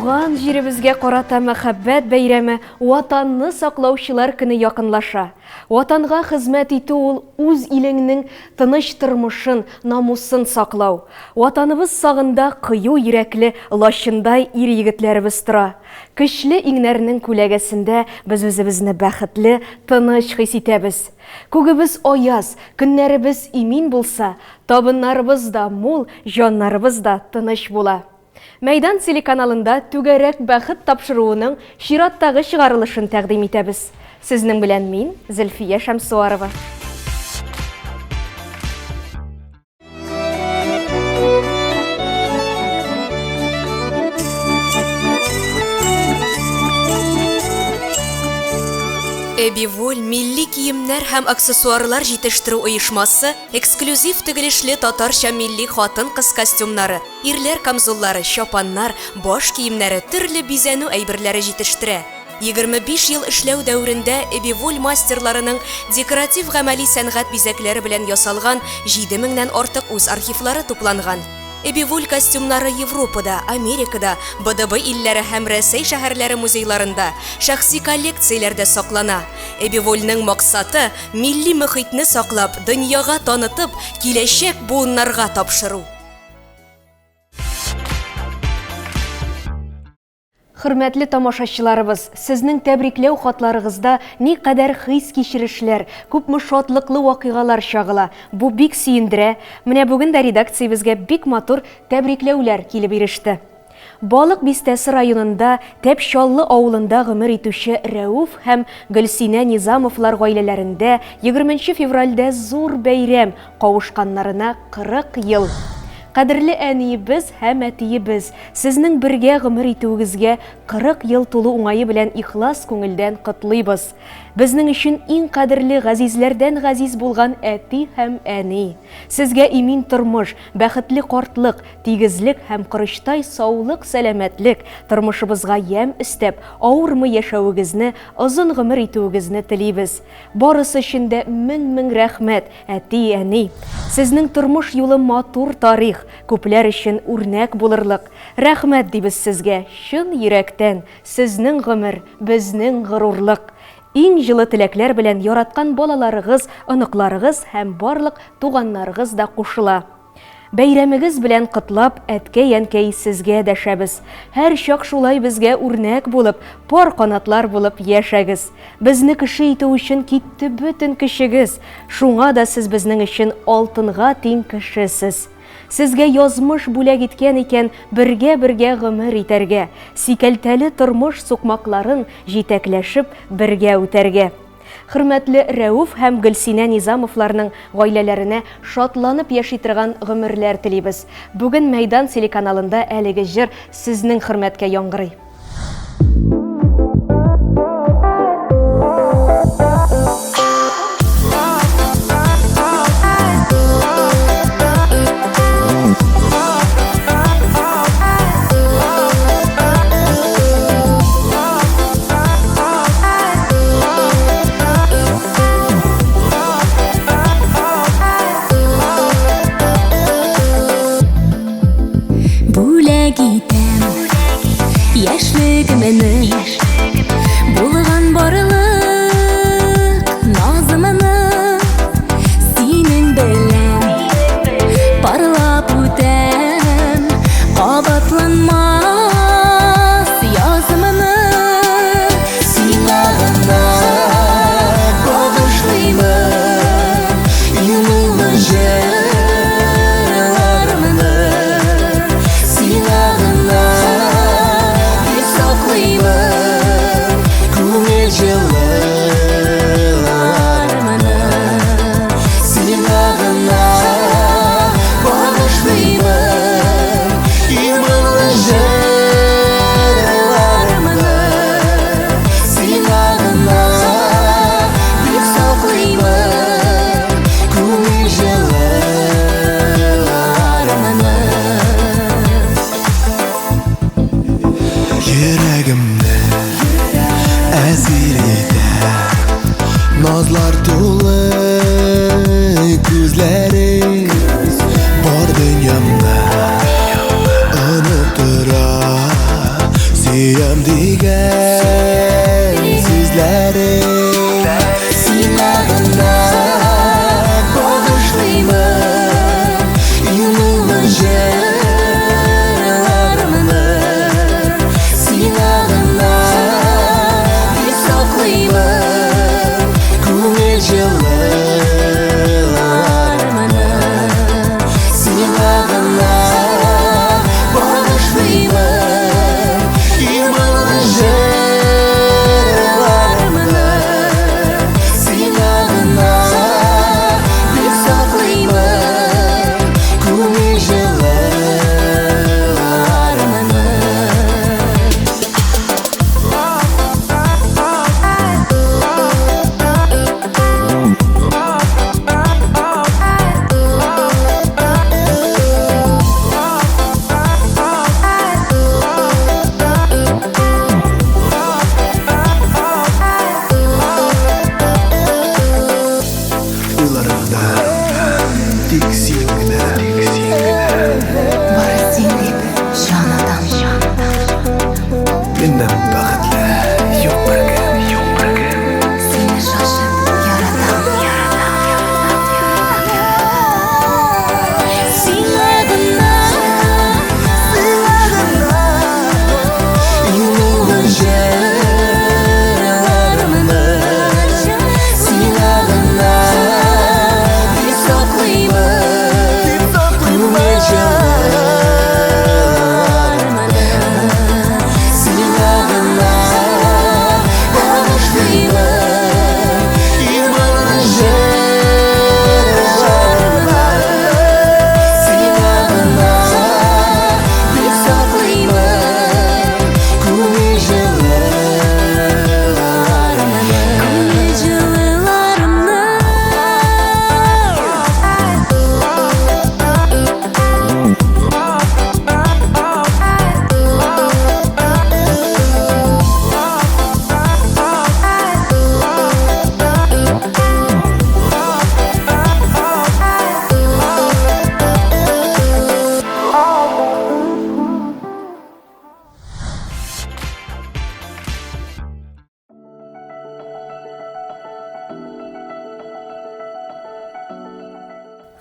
Туган җиребезгә карата мәхәббәт бәйрәме, Ватанны саклаучылар көне якынлаша. Ватанга хезмәт итү ул үз илеңнең тыныч тормышын, намусын саклау. Ватаныбыз сагында кыю йөрәкле лачындай ир-егетләребез тора. Көчле иңнәрнең күләгәсендә без үзебезне бәхетле, тыныч хис итәбез. Күгебез аяз, көннәребез имин булса, табыннарыбыз да мул, җаннарыбыз да тыныч була. Мәйдан телеканалында Түгәрәк бәхет тапшыруының чираттагы чыгарылышын тәкъдим итәбез. Сезнең белән мин, Зөлфия Шәмсуарова. Эбиволь милли киемнәр һәм аксессуарлар җитештерү оешмасы эксклюзив тегелешле татарча милли хатын-кыз костюмнары, Ирләр камзуллары, чапаннар, баш киемнәре, төрле бизәнү әйберләре җитештерә. 25 ел эшләү дәверендә Эбиволь мастерларының декоратив-гамәли сәнгать бизәкләре белән ясалган 7 меңнән артык үз архивлары тупланган. Эбиволь костюмнары Европада, Америкада, БДБ илләре һәм Рәсәй шәһәрләре музейларында, шәхси коллекцияләрдә саклана. Эбивольнең максаты, милли мөхитне саклап, дөньяга танытып, киләчәк буыннарга тапшыру. Хөрмәтле тамашачыларыбыз, сезнең тәбрикләү хатларыгызда никадәр хис-кичерешләр, күпме шатлыклы вакыйгалар чагыла. Бу бик сөендерә. Менә бүген дә редакциябезгә бик матур тәбрикләүләр килеп иреште. Балык Бистәсе районында Тәп Чаллы авылында гомер итүче Рәүф һәм Гөлсинә Низамовлар гаиләләрендә 20 февральдә зур бәйрәм, кавышканнарына 40 ел. Кадерле әниебез һәм әтиебез, сезнең бергә гомер итүегезгә 40 ел тулу уңае белән ихлас күңелдән котлыйбыз. Безнең өчен иң кадерле, газизләрдән газиз булган әти һәм әни. Сезгә имин тормыш, бәхетле картлык, Тигезлек һәм корычтай саулык-сәламәтлек, тормышыбызга ямь өстәп, авырмый яшәвегезне, озын гомер итүегезне телибез. Барысы өчен дә мең-мең рәхмәт, әти, әни! Сезнең тормыш юлы матур тарих, күпләр өчен үрнәк булырлык. Рәхмәт дибез сезгә, чын йөрәктән, сезнең гомер, безнең горурлык. Иң җылы теләкләр белән яраткан балаларыгыз, оныкларыгыз һәм барлык туганнарыгыз да кушыла. Бәйрәмегез белән котлап, әткәй-әнкәй сезгә дәшәбез. Һәрчак шулай безгә үрнәк булып, пар канатлар булып яшәгез. Безне кеше итү өчен китте бөтен көчегез. Шуңа да сез безнең өчен алтынга тиң кешесез. Сезгә язмыш бүләк иткән икән бергә-бергә гомер итәргә, сикәлтәле тормыш сукмакларын җитәкләшеп бергә үтәргә. Хөрмәтле Рәүф һәм Гөлсинә Низамовларның гаиләләренә шатланып яши торган гомерләр телибез. Бүген Мәйдан телеканалында әлеге җыр сезнең хөрмәткә яңгырый. Бүләк итәм яшьлегемне, булган барлык назымны синең белән парлап үтәм, кабатланмас язымны. Сиңа гына багышлыймын иң моңлы җырларымны. Сиңа гына дип саклыймын. дигән сүзләрем сиңа гына багышлыймын. Юлыңны җырларымны сиңа гына дип саклыймын. Күңел җылыларымны сиңа гына багышлыймын. Иманлы җырларымны сиңа гына дип саклыймын. Күңел җылыларымны. Уйларымда тик син генә, тик син генә. Бары син дип җан атам. Миннән бәхетле юк беркем, юк беркем. Сине шашып яратам, яратам, яратам. Сиңа гына, сиңа гына юлыңны җырларымны сиңа гына дип саклыймын. Күңел җылыларымны сиңа гына багышлыймын. Иманлы җырларымны сиңа гына дип саклыймын. Күңел җылыларымны. Күңел җылыларымны.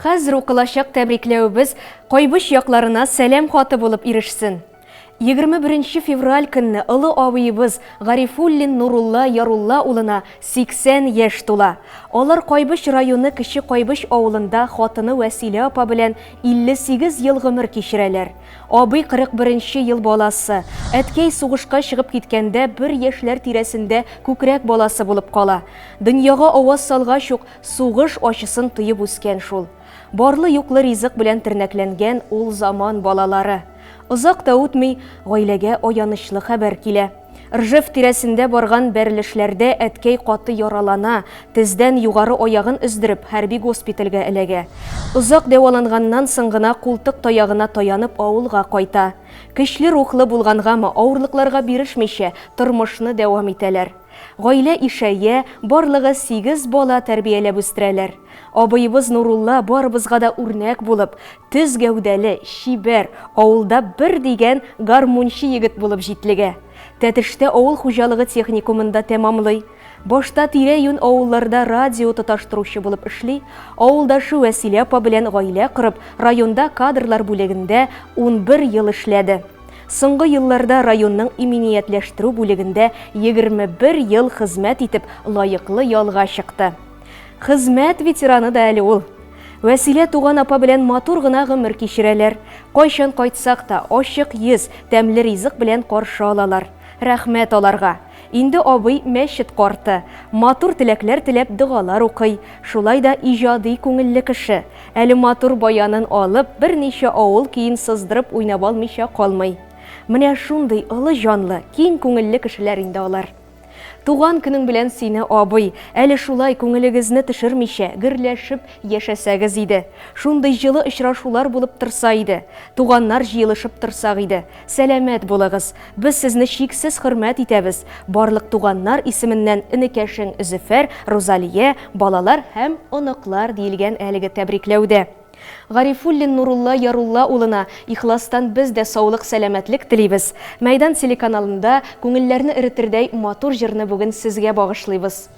Хәзер укылачак тәбрикләвебез Кайбыч якларына сәлам хаты булып ирешсен. 21 февраль көнне олы абыебыз Гарифуллин Нурулла Ярулла улына 80 яшь тула. Алар Кайбыч районы Кече Кайбыч авылында хатыны Вәсилә апа белән 58 ел гомер кичерәләр. Абый 41 нче ел баласы. Әткәй сугышка чыгып киткәндә бер яшьләр тирәсендә күкрәк баласы булып кала. Дөньяга аваз салгач ук сугыш ачысын тоеп үскән шул. Барлы-юклы ризык белән тернәкләнгән ул заман балалары. Озак та үтми, гаиләгә аянычлы хәбәр килә. Ржев тирәсендә барган бәрелешләрдә әткәй каты яралана, тездән югары аягын өздереп, хәрби госпитальгә эләгә. Озак дәваланганнан соң гына култык таягына таянып авылга кайта. Көчле рухлы булгангамы, авырлыкларга бирешмичә, тормышны дәвам итәләр. Гаилә ишәя, барлыгы сигез бала тәрбияләп үстерәләр. Абыебыз Нурулла барыбызга да үрнәк булып, төз гәүдәле, чибәр, авылда бер дигән гармунчы егет булып җитлегә. Тәтештә авыл хуҗалыгы техникумын да тәмамлый. Башта тирә-юнь авылларда радио тоташтыручы булып эшли, авылдашы Вәсилә апа белән гаилә корып, районда кадрлар бүлегендә 11 ел эшләде. Соңгы елларда районның иминиятләштерү бүлегендә 21 ел хезмәт итеп, лаеклы ялга чыкты. Хезмәт ветераны да әле ул. Вәсилә туган апа белән матур гына гомер кичерәләр. Кайчан кайтсак та, ачык йөз, тәмле ризык белән каршы алалар. Рәхмәт аларга. Инде абый мәчет карты. Матур теләкләр теләп догалар укый. Шулай да иҗади күңелле кеше. Әле матур баянын алып, берничә авыл көен сыздырып уйнап алмыйча калмый. Менә шундый олы җанлы, киң күңелле кешеләр инде алар. Туган көнең белән сине, абый! Әле шулай күңелегезне төшермичә, гөрләшеп яшәсәгез иде. Шундый җылы очрашулар булып торса иде. Туганнар җыелышып торсак иде. Сәламәт булыгыз! Без сезне чиксез хөрмәт итәбез. Барлык туганнар исеменнән энекәшең Зөфәр, Рузалия, балалар һәм оныклар, диелгән әлеге тәбрикләүдә. Гарифуллин Нурулла Ярулла улына ихластан без дә саулык-сәламәтлек телибез. Мәйдан телеканалында күңелләрне эретердәй матур җырны бүген сезгә багышлыйбыз.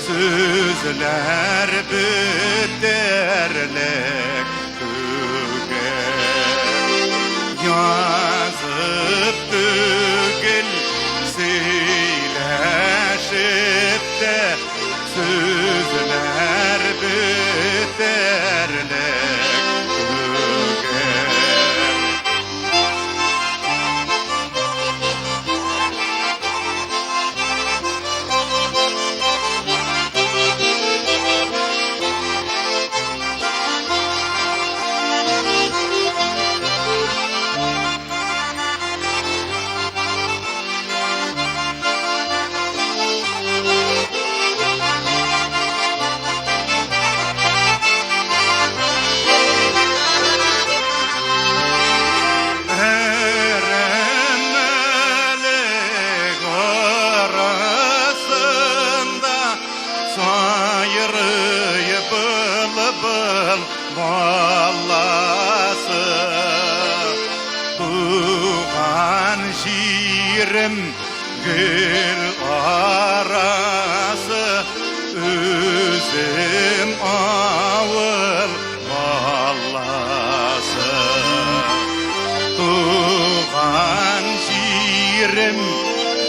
Сүzләр бетәрлек түгел. Язып түгел, сөйләшеп тә сүзләр бетәрлек түгел. Әрәмәлек арасында сайрый былбыл баласы. Туган җирем гөл арасы, үзем авыл баласы. Туган җирем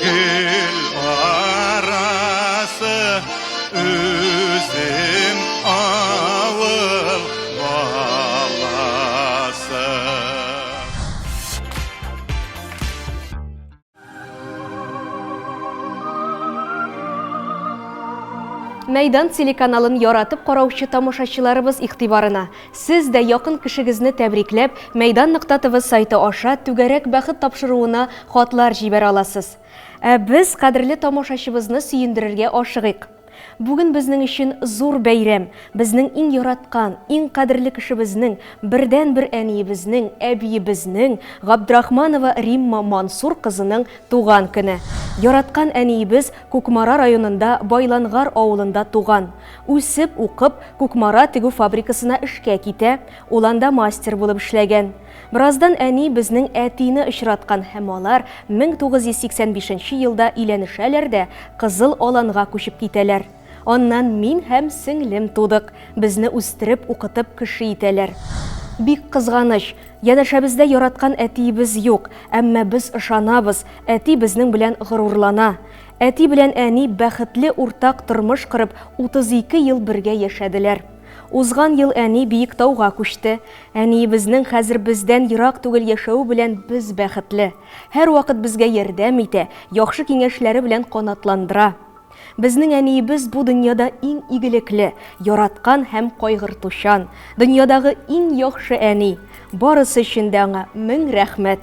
гөл арасы, үзем авыл баласы. Мәйдан телеканалын яратып караучы тамашачыларыбыз игътибарына! Сез дә якын кешегезне тәбрикләп, Мәйдан нокта тв сайты аша Түгәрәк бәхет тапшыруына хатлар җибәрә аласыз. Ә без кадерле тамашачыбызны сөендерергә ашыгыйк. Бүген безнең өчен зур бәйрәм, безнең иң яраткан, иң кадерле кешебезнең, бердәнбер әниебезнең, әбиебезнең, Габдрахманова Римма Мансур кызының туган көне. Яраткан әниебез Кукмара районында Байлангар авылында туган. Үсеп, укып, Кукмара тегү фабрикасына эшкә китә, ул анда мастер булып эшләгән. Бераздан әни безнең әтине очраткан һәм алар 1985 нче елда өйләнешәләр дә Кызыл Аланга күчеп китәләр. Аннан мин һәм сеңлем тудык, безне үстереп, укытып кеше итәләр. Бик кызганыч, янәшәбездә яраткан әтиебез юк, әмма без ышанабыз, әти безнең белән горурлана. Әти белән әни бәхетле уртак тормыш корып 32 ел бергә яшәделәр. Узган ел әни Биектауга күчте. Әниебезнең хәзер бездән ерак түгел яшәве белән без бәхетле. Һәрвакыт безгә ярдәм итә, яхшы киңәшләре белән канатландыра. Безнең әниебез бу дөньяда иң игелекле, яраткан һәм кайгыртучан, дөньядагы иң яхшы әни. Барысы өчен дә аңа мең рәхмәт.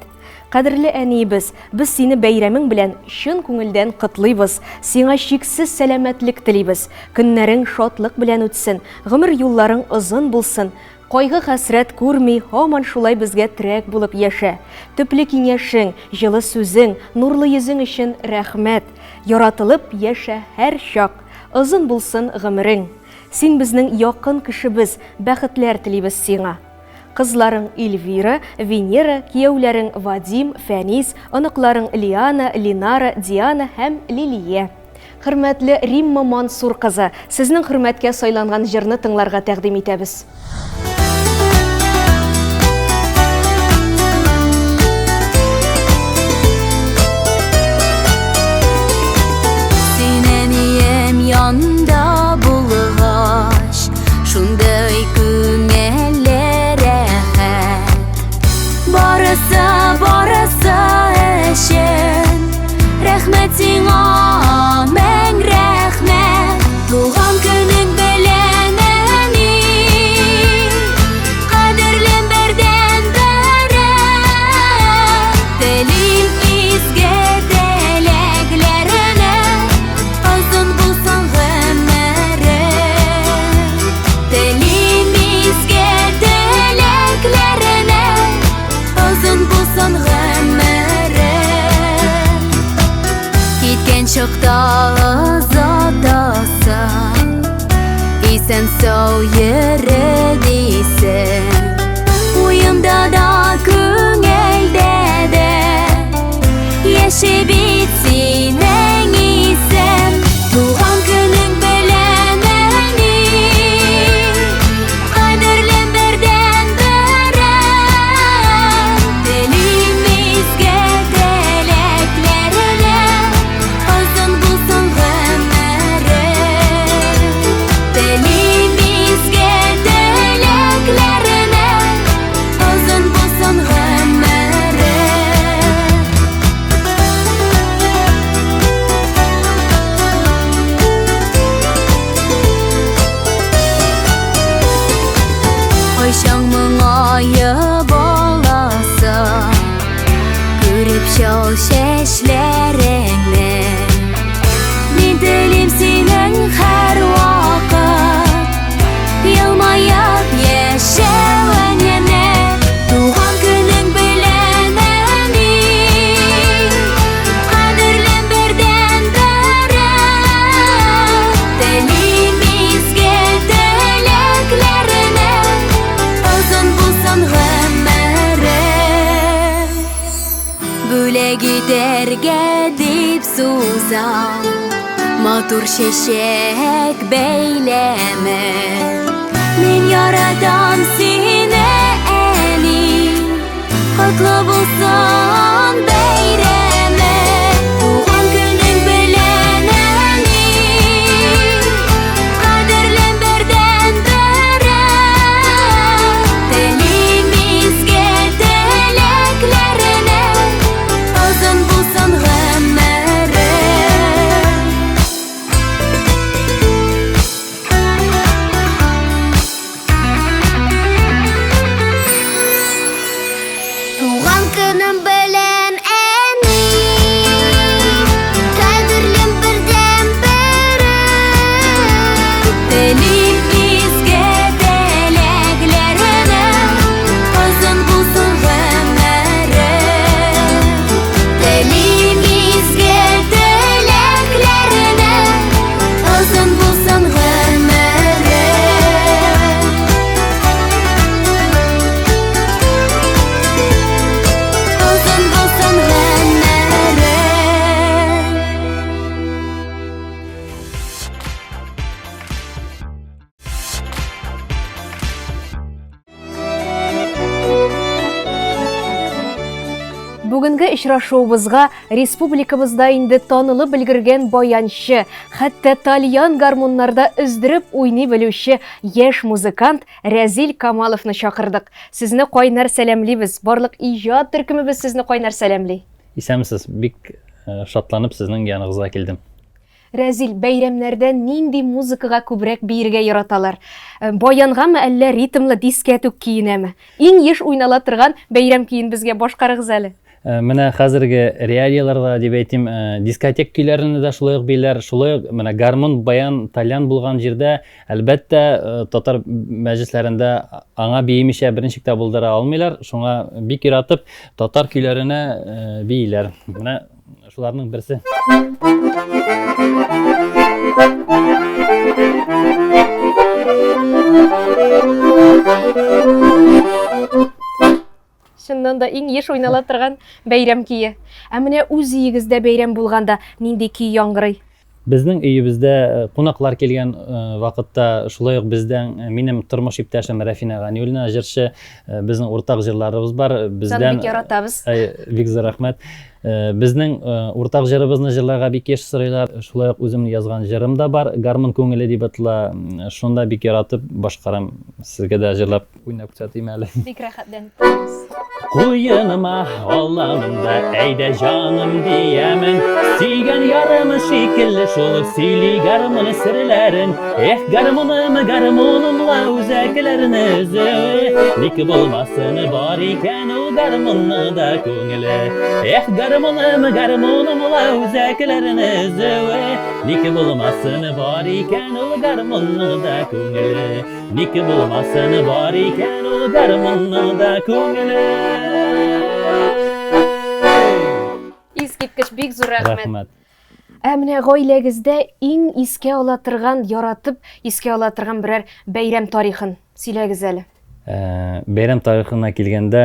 Кадерле әниебез, без сине бәйрәмең белән чын күңелдән котлыйбыз, сиңа чиксез сәламәтлек телибез. Көннәрең шатлык белән үтсен, гомер юлларың озын булсын. Кайгы-хәсрәт күрми, һаман шулай безгә терәк булып яшә. Төпле киңәшең, җылы сүзең, нурлы йөзең өчен рәхмәт. Яратылып яшә һәрчак. Озын булсын гомерең. Син безнең якын кешебез, бәхетләр телибез сиңа. Кызларың Эльвира, Венера, кияүләрең Вадим, Фәнис, оныкларың Лиана, Линара, Диана һәм Лилия. Хөрмәтле Римма Мансур кызы, сезнең хөрмәткә сайланган җырны тыңларга тәкъдим итәбез. Син әнием янында булгач, шундый күңелле рәхәт. Барысы, барысы өчен Рәхмәт сиңа, мең рәхмәт. Туган көнең белән, әни, кадерлем бердәнберем. Телим изге теләкләреңә, озын булсын гомерең. Телим изге теләкләреңә, озын булсын гомерең. Киткән чакта озатасың, исән-сау йөре дисең. Уемда да, күңелдә дә яши бит синең исем. Туган көнең белән, әни, кадерлем бердәнберем. Телим изге теләкләреңә, озын булсын гомерең. Телим изге теләкләреңә, озын булсын гомерең. Кайчан моңаеп аласың, күреп чал чәчләреңне. Мин телим синең һәрвакыт елмаеп яшәвеңне. Туган көнең белән, әни, кадерлем бердәнберем. Телим изге теләкләреңә, озын булсын гомерең. Бүләк итәргә дип сузам матур чәчәк бәйләме. Мин яратам сине, әни, котлы булсын бәйрәмең. Туган көнең белән, әни, кадерлем бердәнберем. Телим изге теләкләреңә, озын булсын гомерең. Туган көнем белән, әни, кадерлем бердәнберем. Телим изге теләкләреңә, озын булсын гомерең. Телим изге теләкләреңә, озын булсын гомерең. Озын булсын гомерең. Бүгенге очрашуыбызга республикабызда инде танылып өлгергән баянчы, хәтта тальян гармуннарда өздереп уйный белүче яшь музыкант Рәзил Камаловны чакырдык. Сезне кайнар сәламлибез. Барлык иҗат төркемебез сезне кайнар сәламли. Исәнмесез, бик э, шатланып сезнең яныгызга килдем. Рәзил, бәйрәмнәрдә нинди музыкага күбрәк биергә яраталар? Э, баянгамы әллә ритмлы дискәтүк көенәме? Иң еш уйнала торган бәйрәм көен безгә башкарыгыз әле. Менә хәзерге реалияләрдә дип әйтим, дискотек көйләренә дә шулай ук бииләр, шулай ук менә гармун, баян, тальян булган җирдә, әлбәттә, татар мәҗлесләрендә аңа биемичә берничек тә булдыра алмыйлар. Шуңа бик яратып татар көйләренә бииләр. Менә шуларның берсе. Чыннан да иң еш уйнала торган бәйрәм көе. Ә менә үз өегездә бәйрәм булганда нинди көй яңгырый? Безнең өебездә э, кунаклар килгән э, вакытта шулай ук бездән э, минем тормыш иптәшем Рәфинә Ганиуллина җырчы, безнең уртак җырларыбыз бар. Бездән бик яратабыз. Бик зур рәхмәт. Безнең уртак җырыбызны җырларга бик еш сорыйлар. Шулай ук үземнең язган җырым да бар, Гармун күңеле дип атала. Шунда бик яратып башкарам. Сезгә дә җырлап Уйнап күрсәтим әле. Бик рәхәтләнеп торабыз. Куеныма аламын да, әйдә җаным диямен. Сөйгән ярым шикелле шул сөйли гармун серләрен. Эх, гармуным, гармуным ла үзәкләрне өзүе. Ник булмасын бар икән ул гармунны да күңеле. Эх, гармуным, гармуным ла үзәкләрне өзүе. Ник булмасын бар икән ул гармунны да күңеле. Ник булмасын бар икән ул гармунның да күңеле. Искиткеч, бик зур рәхмәт. Рәхмәт. Ә менә гаиләгездә иң искә ала торган, яратып искә ала торган берәр бәйрәм тарихын сөйләгез әле. Э, бәйрәм тарихына килгәндә,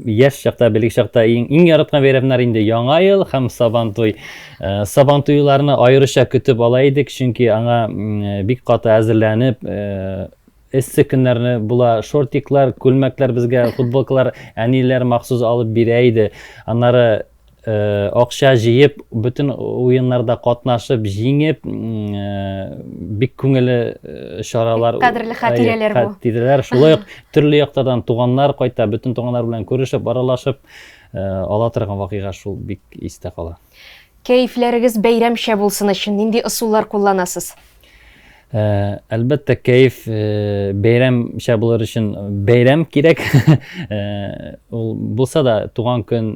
яшь чакта, белек чакта иң, иң яраткан бәйрәмнәр инде Яңа ел һәм Сабантуй. Э, Сабантуйларны аеруча көтеп ала идек, чөнки аңа бик каты әзерләнеп, э, эссе көннәрне була шортиклар, күлмәкләр безгә, футболкалар әниләр махсус алып бирә иде. Аннары Э, акча җыеп, бөтен уеннарда катнашып, җиңеп, э, бик күңелле э, чаралар. Кадерле хатирәләр бу. Хатирәләр. Шулай ук төрле яктардан туганнар кайта, бөтен туганнар белән күрешеп, аралашып, ала торган вакыйга шул бик истә кала. Кәефләрегез бәйрәмчә булсын өчен нинди ысуллар кулланасыз? Э, әлбәттә, кәеф э, бәйрәмчә булыр өчен бәйрәм кирәк. Э, ул булса да туган көн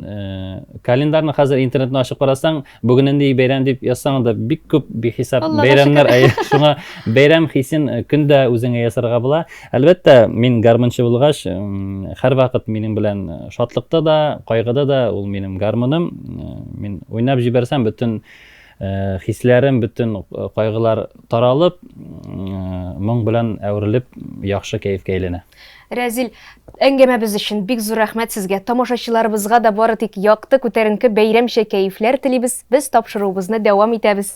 календарны хәзер интернетны ачып карасаң, бүген нинди бәйрәм дип язсаң да бик күп бихисап бәйрәмнәр. Шуңа бәйрәм хисен көн дә үзеңә ясарга була. Әлбәттә, мин гармунчы булгач, һәрвакыт минем белән шатлыкта да, кайгыда да ул минем гармуным. Мин уйнап җибәрсәм, бөтен Э, хисләрем, бөтен э, кайгылар таралып, э, моң белән әверелеп, яхшы кәефкә әйләнә. Рәзил, әңгәмәбез өчен бик зур рәхмәт сезгә. Тамашачыларыбызга да бары тик якты, күтәренке бәйрәмчә кәефләр телибез. Без тапшыруыбызны дәвам итәбез.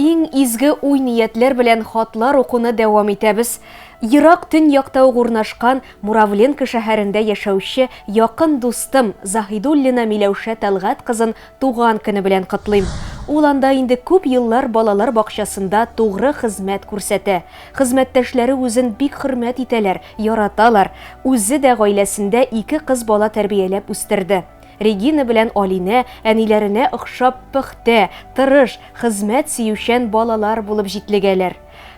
Иң изге уй-ниятләр белән хатлар укуны дәвам итәбез. Ерак төньякта ук урнашкан Муравленко шәһәрендә яшәүче якын дустым Заһидуллина Миләүшә Тәлгать кызын туган көне белән котлыйм. Ул анда инде күп еллар балалар бакчасында тугры хезмәт күрсәтә. Хезмәттәшләре үзен бик хөрмәт итәләр, яраталар. Үзе дә гаиләсендә ике кыз бала тәрбияләп үстерде. Регина белән Алинә әниләренә охшап пөхтә, тырыш, хезмәт сөючән балалар булып җитлегәләр.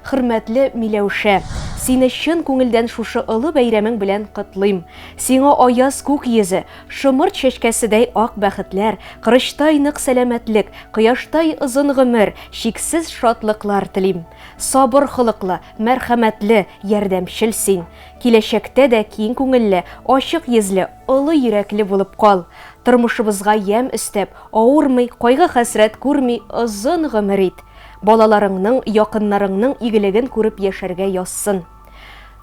Хөрмәтле Миләүшә, сине чын күңелдән шушы олы бәйрәмең белән котлыйм. Сиңа аяз күк йөзе, шомырт чәчкәседәй ак бәхетләр, корычтай нык сәламәтлек, кояштай озын гомер, чиксез шатлыклар телим. Сабыр холыклы, мәрхәмәтле, ярдәмчел син. Киләчәктә дә киң күңелле, ачык йөзле, Олы йөрәкле булып кал. Тормышыбызга ямь өстәп, авырмый, кайгы-хәсрәт күрми озын гомер ит. Балаларыңның, якыннарыңның игелеген күреп яшәргә язсын.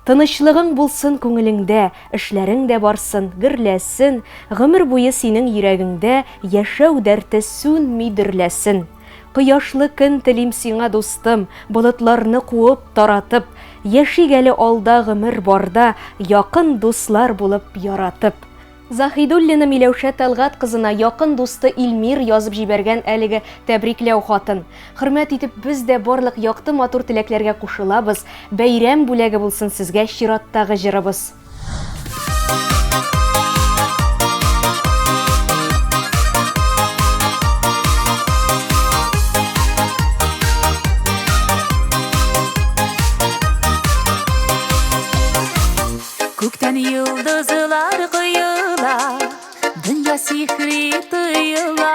Тынычлыгың булсын күңелеңдә, эшләрең дә барсын, гөрләсен, гомер буе синең йөрәгеңдә яшәү дәрте сүнми дөрләсен. Кояшлы көн телим сиңа, дустым, болытларны куып, таратып. Яшик әле алда гомер барда, якын дуслар булып яратып. Заһидуллина Миләүшә Тәлгать кызына якын дусты Илмир язып җибәргән әлеге тәбрикләү хатын. Хөрмәт итеп без дә барлык якты матур теләкләргә кушылабыз, бәйрәм бүләге булсын сезгә чираттагы җырыбыз. Күктән йолдызлар коела, дөнья сихри тоела.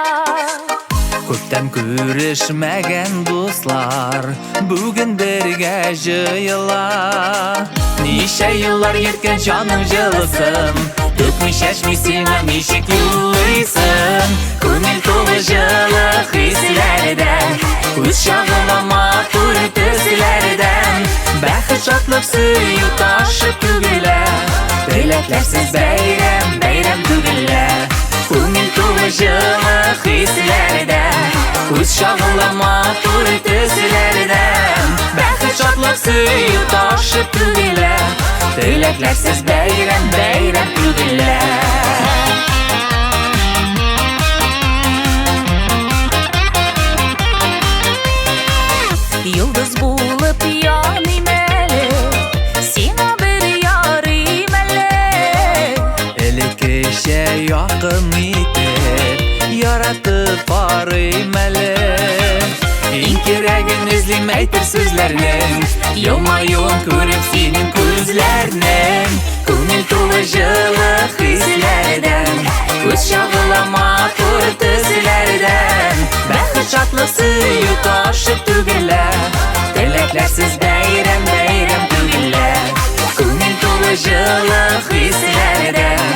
Күптән күрешмәгән дуслар Бүген бергә җыела. Ничә еллар йөрткән җаның җылысын, Түкми чәчми сиңа ничек юллыйсың? Күңел тулы җылы хисләрдән, Күз чагыла матур төсләрдән. Бәхет, шатлык, сөю ташып түгелә, Теләкләрсез бәйрәм, бәйрәм түгел лә. Күңел тулы җылы хисләрдән, Күз чагыла матур төсләрдән. Бәхет, шатлык, сөю ташып түгелә, Теләкләрсез бәйрәм, бәйрәм түгел лә. Йолдыз булып яныйм әле, сиңа бер ярыйм әле. Элеккечә якын итеп, яратып карыйм әле. Иң кирәген эзлим әйтер сүзләрнең, Елмаюын күреп синең күзләрнең. Күңел тулы җылы хисләрдән, Күз чагыла матур төсләрдән. Бәхет, шатлык, сөю ташып түгелә, Теләкләрсез бәйрәм, бәйрәм түгел лә. Күңел тулы җылы хисләрдән,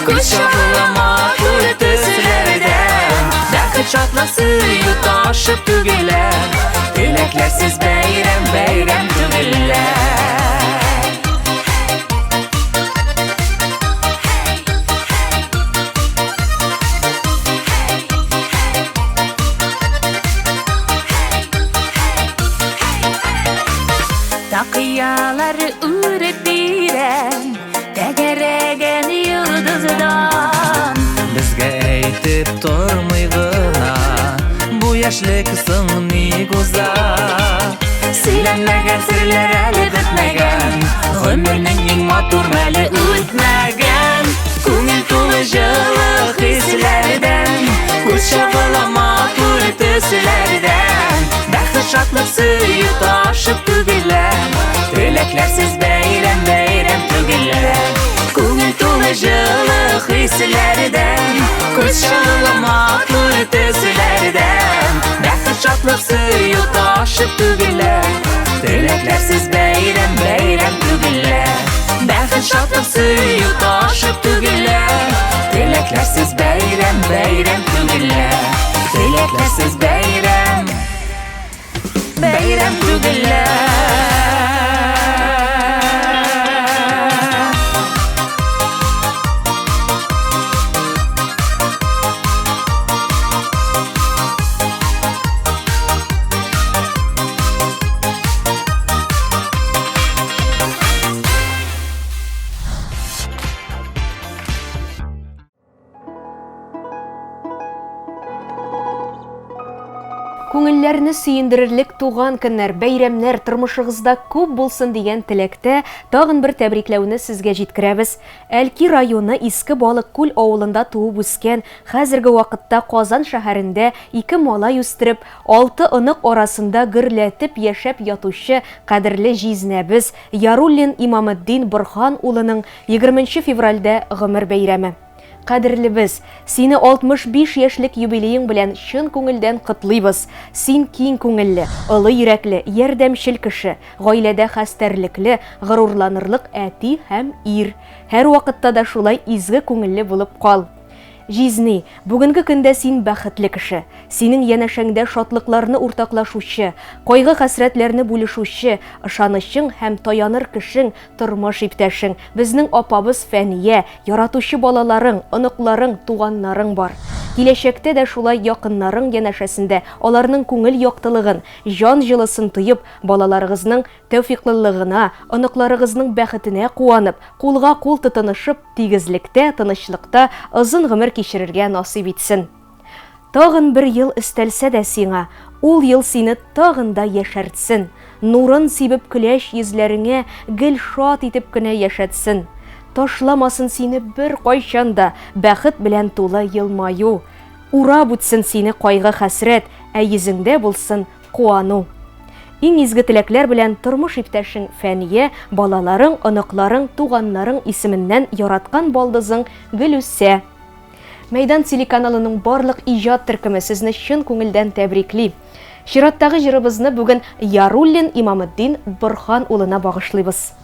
Күз чагыла матур төсләрдән. Бәхет, шатлык, сөю ташып түгелә, Теләкләрсез бәйрәм, бәйрәм түгел лә. Такыялар үреп бирәм, тәгәрәгән йолдыздан. Безгә әйтеп тормый гына, бу яшьлек соң ник уза? Сөйләнмәгән серләр әле бетмәгән, Гомернең иң матур мәле үтмәгән. Күңел тулы җылы хисләрдән, Күз чагыла матур төсләрдән. Бәхет, шатлык, сөю ташып түгелә, Теләкләрсез бәйрәм, бәйрәм түгел лә. Күңел тулы җылы хисләрдән, Күз чагыла матур төсләрдән. Бәхет, шатлык, сөю ташып түгелә, Теләкләрсез бәйрәм, бәйрәм түгел лә. Бәхет, шатлык, сөю ташып түгелә, Теләкләрсез бәйрәм, бәйрәм түгел лә. Теләкләрсез бәйрәм, бәйрәм түгел лә. Күңелләрне сөендерерлек туган көннәр, бәйрәмнәр тормышыгызда күп булсын дигән теләктә тагын бер тәбрикләүне сезгә җиткерәбез. Әлки районы Иске Балыккүл авылында туып үскән, хәзерге вакытта Казан шәһәрендә ике малай үстереп, алты онык арасында гөрләтеп яшәп ятучы кадерле җизнәбез Яруллин Имаметдин Борһан улының егерменче февральдә гомер бәйрәме. Кадерлебез, сине 65 яшьлек юбилеең белән чын күңелдән котлыйбыз. Син киң күңелле, олы йөрәкле, ярдәмчел кеше, гаиләдә хәстәрлекле, горурланырлык әти һәм ир. Һәрвакытта да шулай изге күңелле булып кал. Җизни, бүгенге көндә син бәхетле кеше. Синең янәшәңдә шатлыкларны уртаклашучы, кайгы-хәсрәтләрне бүлешүче, ышанычың һәм таяныр кешең, тормыш иптәшең, безнең апабыз Фәния, яратучы балаларың, оныкларың, туганнарың бар. Киләчәктә дә шулай якыннарың янәшәсендә аларның күңел яктылыгын, җан җылысын тоеп, балаларыгызның тәүфикълылыгына, оныкларыгызның бәхетенә куанып, кулга-кул тотынышып, тигезлектә, тынычлыкта озын гомер кичерергә насыйп итсен. Тагын бер ел өстәлсә дә сиңа, ул ел сине тагын да яшәртсен, нурын сибеп көләч йөзләреңә гел шат итеп кенә яшәтсен. Ташламасын сине беркайчан да бәхет белән тулы елмаю. Урап үтсен сине кайгы-хәсрәт, ә йөзеңдә булсын куану. Иң изге теләкләр белән тормыш иптәшең Фәния, балаларың, оныкларың, туганнарың исеменнән яраткан балдызың Гөлүсә. Мәйдан телеканалының барлык иҗат төркеме сезне чын күңелдән тәбрикли. Чираттагы җырыбызны бүген Яруллин Имаметдин Борхан улына багышлыйбыз.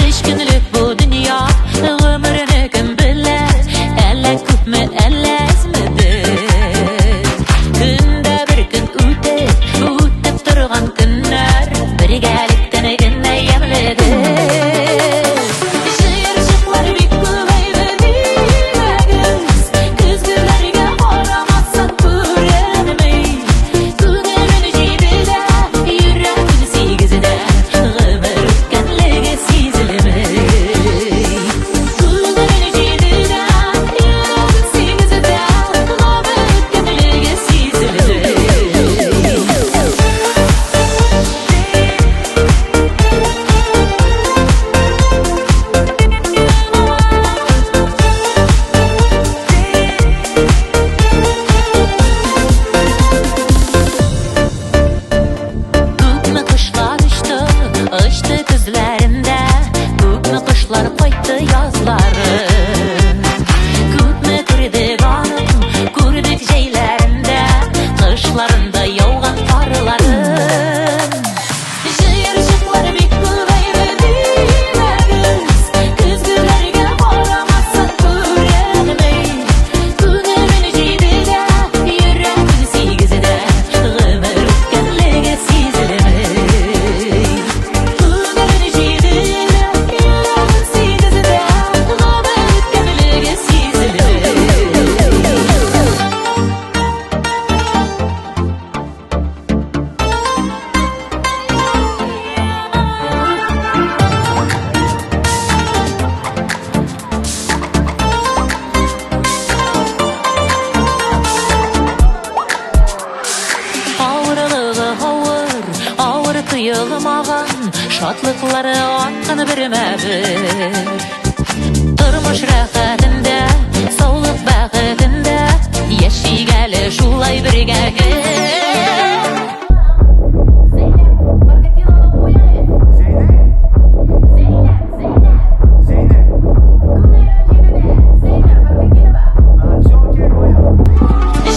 Өч көнлек бу дөнья, гомерне кем белә, әллә күпме, әллә әзмедер. Көндә бер көн үтеп, үтеп торган көннәр бергәлектән генә ямьледер. Җыерчыклар бик күбәйде димәгез, көзгеләргә карамасаң күренми. Күңелем җидедә, йөрәгем сигездә, гомер үткәнлеге сизелми. Күңелем җидедә, йөрәгем сигездә, гомер үткәнлеге сизелми. Күпме кошлар очты, очты көзләрендә, Күпме кошлар кайтты язларын. Күпме күрдек аның, күрдек җәйләрендә, Кышларында яуган карларын. Җыерчыклар бик күбәйде димәгез, Көзгеләргә карамасаң күренми. Күңелем җидедә, йөрәгем сигездә, Гомер үткәнлеге сизелми. Күңелем җидедә, йөрәгем сигездә, Гомер үткәнлеге сизелми. Авырлыгы авыр, авыр тоелмаган, Шатлыклары арткан бермә-бер. Тормыш рәхәтендә, саулык бәхетендә, Яшик әле шулай бергә гел.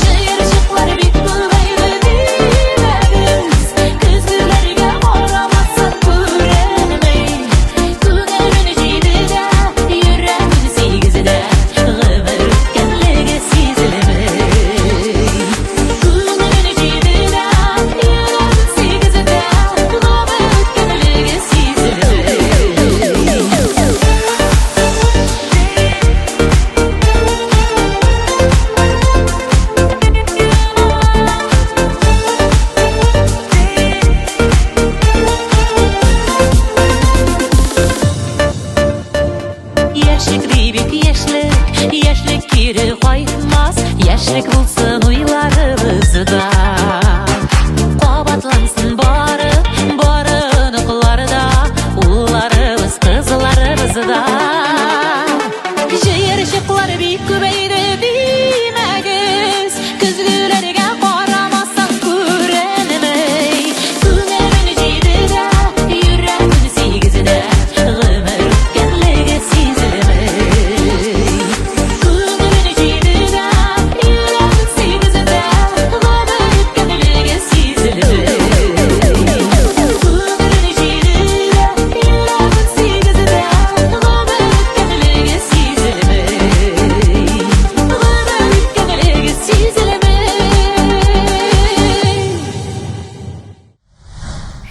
Җыерчыклар бик күбәйде димәгез, Көзгеләргә карамасаң күренми. Күңелем җидедә, йөрәгем сигездә, Гомер үткәнлеге кайтмас, яшьлек булсын уйларыбызда. Кабатлансын бары, бары оныклар да, улларыбыз, кызларыбыз да. Җыерчыклар бик күбәйде димәгез, көзгеләргә карамасаң күренми. Күңелең җидедә, йөрәгең сигездә, гомер үткәнлеге сизелми. Күңелең җидедә, йөрәгең сигездә, гомер үткәнлеге сизелми. Күңелең җидедә, йөрәгең сигездә, гомер үткәнлеге сизелми. Гомер үткәнлеге сизелми.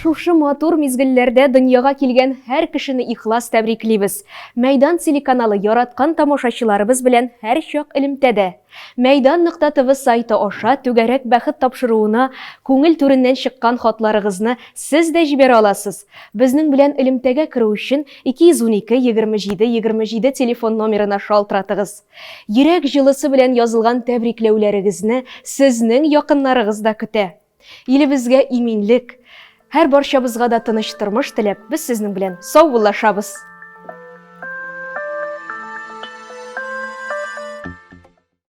Шушы матур мизгелләрдә дөньяга килгән һәр кешене ихлас тәбриклибез. Мәйдан телеканалы яраткан тамашачыларыбыз белән һәрчак элемтәдә. Мәйдан нокта тв сайты аша Түгәрәк бәхет тапшыруына күңел түреннән чыккан хатларыгызны сез дә җибәрә аласыз. Безнең белән элемтәгә керү өчен 212 27 27 телефон номерына шалтыратыгыз. Йөрәк җылысы белән язылган тәбрикләүләрегезне сезнең якыннарыгыз да көтә. Илебезгә иминлек, һәр барчабызга да тыныч тормыш теләп, без сезнең белән саубуллашабыз.